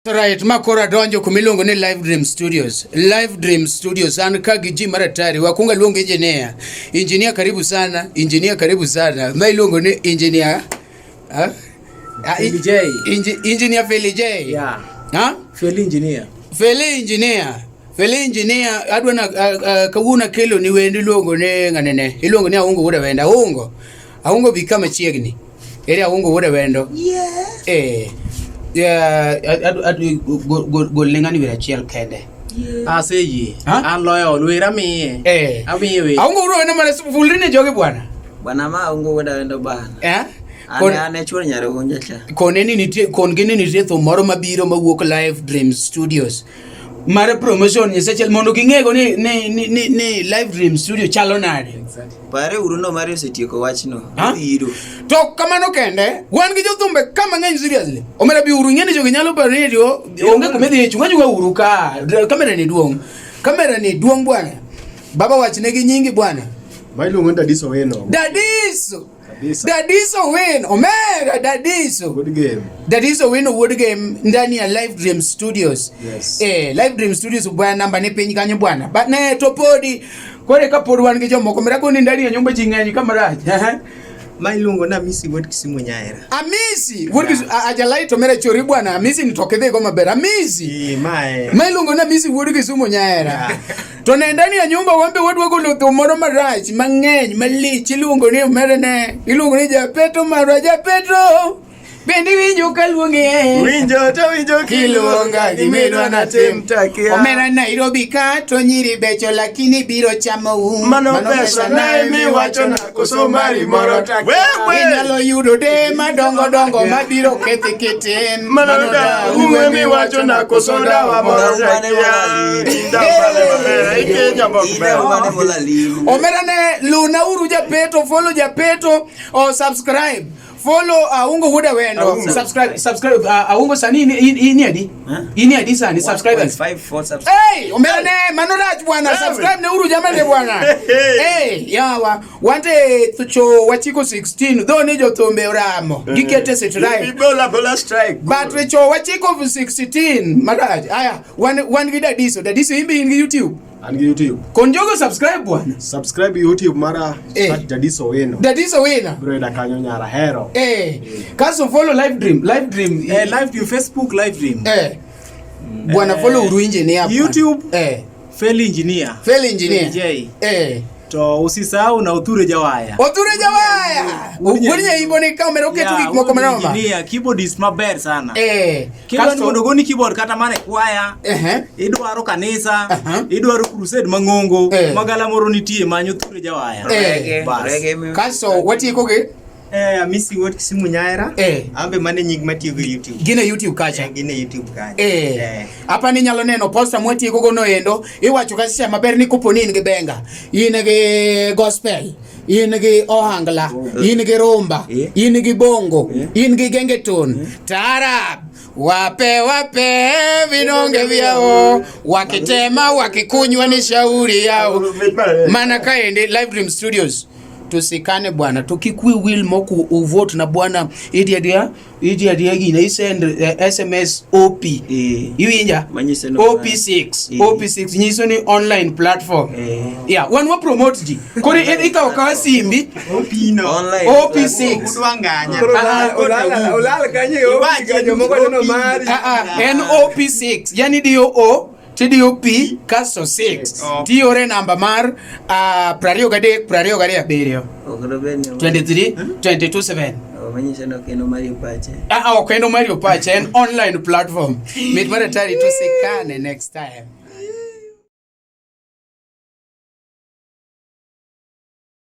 Right, ma koro adonjo kuma iluongo ni Live Dream Studios. Live Dream Studios an ka gi ji maratari. Wakwongo aluong engineer. Engineer karibu sana, engineer karibu sana. Ma iluongo ni engineer. Ha? Ah, Feli J. Engineer Feli J. Yeah. Ha? Feli engineer. Feli engineer. Feli engineer adwa na kawuono akelo ni wend iluongo ni ng'anene. Iluongo ni Aungo Wuod Awendo. Aungo. Aungo bi kama chiegni. Ere Aungo Wuod Awendo. Yeah. Eh. Yeah, gol ne ng'ani wer achiel kende. Aseyie. Ha? An loyo ol wer amiye. Eh. Amiye wer. Aungo Wuod Awendo mana fulri ne jogi bwana. Bwana ma Aungo Wuod Awendo bana. Eh? An Kon, an e chuor Nyarunja cha. kone ni nitie kon gi ni nitie thum moro mabiro mawuok Live Dream Studios mar promotion nyiseche mondo ging'ego ni ni ni, ni, ni Live Dream Studio chalo nade. Exactly. Pare uru no Mario osetieko wachno. Ha? Iro. To kamano kende, wan gi jothumbe ka mang'eny seriously. Omera bi uru ing'e ni jogi nyalo pa radio, onge kuma idhi chung' achunga uru ka. Kamera ni duong'. Kamera ni duong' bwana. Baba wachne gi nyingi bwana. Ma iluongo ni Dadiso Weno. Dadiso. Kabisa. Dadiso Win, omera Dadiso. Good game. Dadiso Win wuod game ndani ya Live Dream Studios. Yes. Eh, Live Dream Studios bwana namba ni piny kanyo bwana. Ba ne to podi kore ka pod wan gi jomoko mera goni ndani ya nyumba ji ng'eny kama rach. Ehe. Ma iluongo ni Amisi wuod Kisumu Nyaera. Amisi, wuod Kisumu ajalai to mera chori bwana, Amisi ni to kidhi go maber. Amisi. Eh, mae. Ma iluongo ni Amisi wuod Kisumu Nyaera. To ne ndani ya nyumba wambe wadwa golo thum moro marach mang'eny malich iluongo ni omera ne iluongo ni japeto marwa japeto bende iwinjo ka luongi Winjo to winjo kiluonga gimidwa natim takia. Omera Nairobi ka to nyiri becho lakini biro chamou Mano pesa na emiwacho na koso mari moro takia. Wewe Inyalo yudo de madongo dongo mabiro kethi kitin Mano da uwe miwacho na koso dawa moro Dau mane takia. molalini. Dau mane maber, ikenya mok Ida ber. mane molalini. Omera ne lunauru japeto follow japeto o subscribe follow Aungo Wuod Awendo Aungo. subscribe subscribe Aungo sani ini adi ini adi sani subscribers 1.54 subscribers. Hey, omera ne mano rach bwana subscribe ne uru jamani bwana. Hey, yawa wante cho wachiko 16 dho ni jothumbe oramo gikete strike Bola bola strike. but cho wachiko 16 marach aya wan gi dadiso dadiso imbe in gi YouTube An gi YouTube. kon jogo subscribe bwana Subscribe YouTube mara Eh. search Dadiso Weno. Dadiso wina Biro yuda kanyo nyara hero. eh kaso follow live dream live dream Eh, live dream Facebook live dream. eh bwana follow uru engineer bwana. YouTube. eh Feli engineer. fail engineer Feli J. eh To usisahau na Uthure Jawaya. Othure Jawaya Wuod wuod nyaimbo ni ka omera oketo gik moko manoma Engineer, keyboardist maber sana. eh Kidwaro ni kasto mondo ogoni keyboard kata mana e kwaya, ehe idwaro kanisa, Aha. idwaro crusade mang'ongo, Eh. magala moro nitie manyo Uthure Jawaya. Eh. Reggae, Bas. reggae music. kasto watieko gi Eh, Amisi wuod Kisumu Nyaera. Eh. Ambe mane nying matiyogo e YouTube. gin e YouTube kacha Eh, gin e YouTube kanyo. Eh. Eh. Apa ni inyalo neno posta mwatieko go no endo iwacho kacha maber ni kopo ni in gi benga in gi gospel in gi ohangla in gi rumba Eh. in gi bongo in gi gengeton taarab wape wape vidonge vyao wakitema wakikunywa ni shauri yao mana kaendi Live Dream Studios tusikane bwana to kik wi wil mok uvote na bwana idhi adiya idhi adiya gine isend SMS OP Eh. iwinja Manyiso ni OP6 Eh. OP6 nyiso ni online platform Eh. yeah wan wa promote ji koro ikawo kawa simbi Opino. Online OP6 Udwanganya. Olal kanyo e OP kanyo moko neno mari. Ah, ah, en OP6 yani diyo O tidiyo P kasto 6 Oh. tiore namba mar 23 22 7 Ok dobed ni 23 22 7 Oh, manyiso ni ok en Mario Pache. Ah, ah, ok en Mario Pache, en online platform. Mit mar atari tusikane next time.